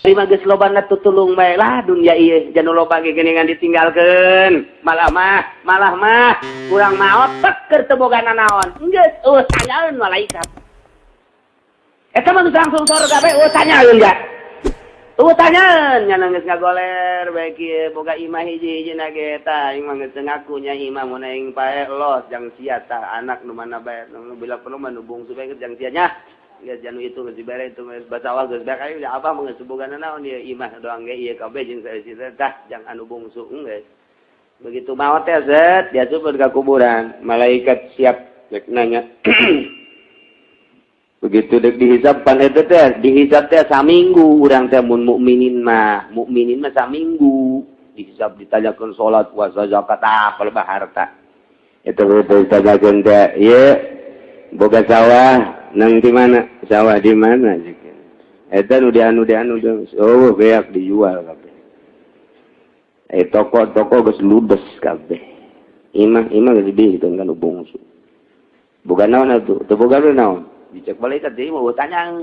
Lima geus lobana tutulung bae lah dunia ieu janu loba ge geuningan ditinggalkeun. Malah mah urang maot tek keur teu boga nanaon. Geus eueuh tanyaeun malaikat. Eta mah geus langsung surga bae eueuh tanyaeun ga. Eueuh tanyaeun nya geus ngagoler bae kieu boga imah hiji-hijina ge tah aing mah geus ngaku nya imah mun aing pae los jang sia tah anak nu mana bae nu bila perlu mah nu bungsu bae jang sia nya. Geus janu itu geus dibere itu geus basawah geus bae aing abah mah geus boga naon ieu imah doang ge ieu kabeh jeung saeusina tah jang anu bungsu geus. Begitu maot teh zet diasupkeun ka kuburan, malaikat siap rek nanya. Begitu dek dihisab pan eta teh dihisab teh saminggu urang teh mun mukminin mah saminggu dihisab ditanyakeun salat, puasa, zakat, apa lebah harta. Eta ditanyakeun teh ieu boga sawah nang di mana? Sawah di mana? Eta nu dianu dianu oh beak dijual kabeh. Toko-toko geus ludes kabeh. Imah imah geus dibikeun kan bungsu. Boga naon atuh? Teu boga naon? Dicek malaikat deui mah tanya.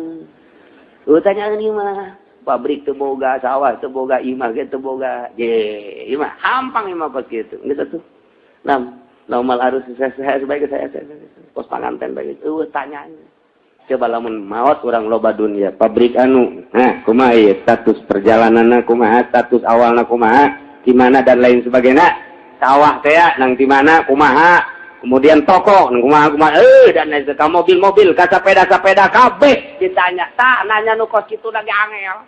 Tanya ieu mah. Pabrik teu boga, sawah teu boga, imah ge teu boga. Je, imah hampang imah kos kitu. Geus atuh. Nam, normal harus saya sebagai saya kos panganten bae eueuh tanya. Coba lamun maot urang loba dunia, pabrik anu, nah kumaha ieu status perjalananna kumaha, status awalna kumaha, di mana dan lain sebagainya. Sawah teh nang di mana kumaha, kemudian toko nang kumaha kumaha, dan lain sebagainya, mobil-mobil, ka sepeda-sepeda kabeh ditanya. Tah nanya nu kos kitu lagi angel.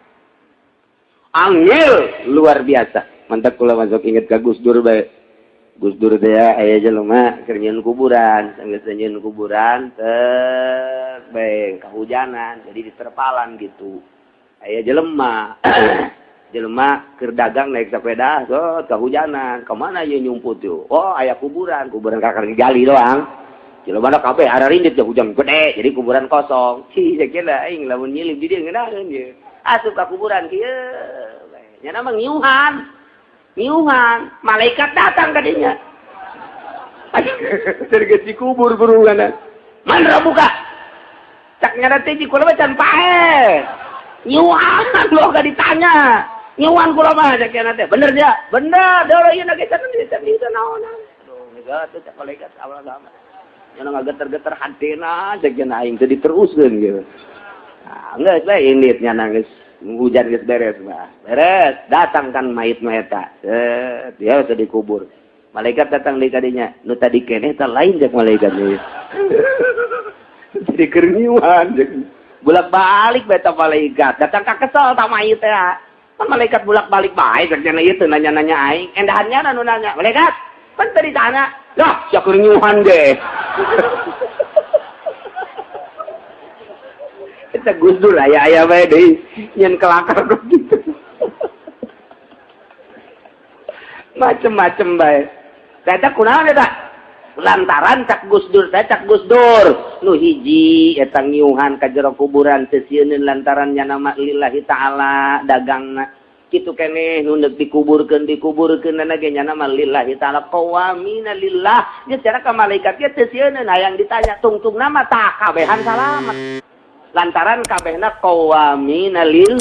Angel luar biasa. Mantap kula masuk inget ka Gus Dur bae. Gus Dur teh aya jelema keur nyieun kuburan, geus nyieun kuburan teh bae kahujanan, jadi diterpalan gitu. Aya jelema jelema keur dagang naik sepeda, so kahujanan, kemana ieu nyumput tuh? Oh, aya kuburan, kuburan kakak gali doang. Jelema kabeh ararindit ya hujan gede, jadi kuburan kosong. Cih, kira aing lamun nyilip di dieu ngeunaheun ieu. Asup ka kuburan kieu. Nya mah ngiuhan. Ngiuhan, malaikat datang ka dinya. Dari dikubur buruan. Man buka. Cak nyana teh kula mah can paeh. Ngiuhan lo gak ditanya. Ngiuhan kula mah cak nyana teh. Bener dia? Bener. Dolo ieu na ge can di naonan. Aduh, geus teh cak malaikat awal sama. Nyana ngageter-geter hatena cak nyana aing teh diteruskeun gitu. Nah, geus bae indit nyana geus hujan geus beres mah. Beres, datang kan mayit mah eta. Set, dia sudah dikubur. Malaikat datang di kadinya. Nu tadi keneh teh lain cek malaikat nih. Jadi keur ngiuhan bolak-balik beta malaikat. Datang ka kesel ta mayit teh. Kan malaikat bolak-balik bae cek nya ieu teu nanya-nanya aing. Endahannya nu nanya. Malaikat, kan tadi sana. Lah, sia keur ngiuhan ge. Eta Gus Dur aya-aya bae deui nyen kelakar gitu. Macem-macem bae. Eta kunaon eta? Lantaran cak Gus Dur teh cak Gus Dur nu hiji eta ngiuhan ka jero kuburan teu sieuneun lantaran nya nama lillahi ta'ala dagangna. Kitu keneh nu deuk dikuburkeun dikuburkeun ge nya nama lillahi ta'ala qawamina lillah. Nya cara ka malaikat ge teu sieuneun hayang ditanya tungtung nama tah kabehan salamet. Lantaran kabehna qawamina lil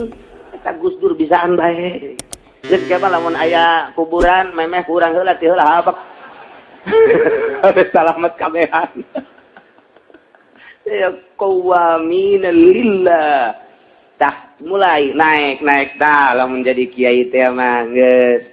eta Gus Dur bisaan bae. Geus kieu lamun aya kuburan memeh kurang heula ti heula habak. Salamet kabehan. Ya qawamina lillah. Tah mulai naik-naik dah lamun jadi kiai teh mah geus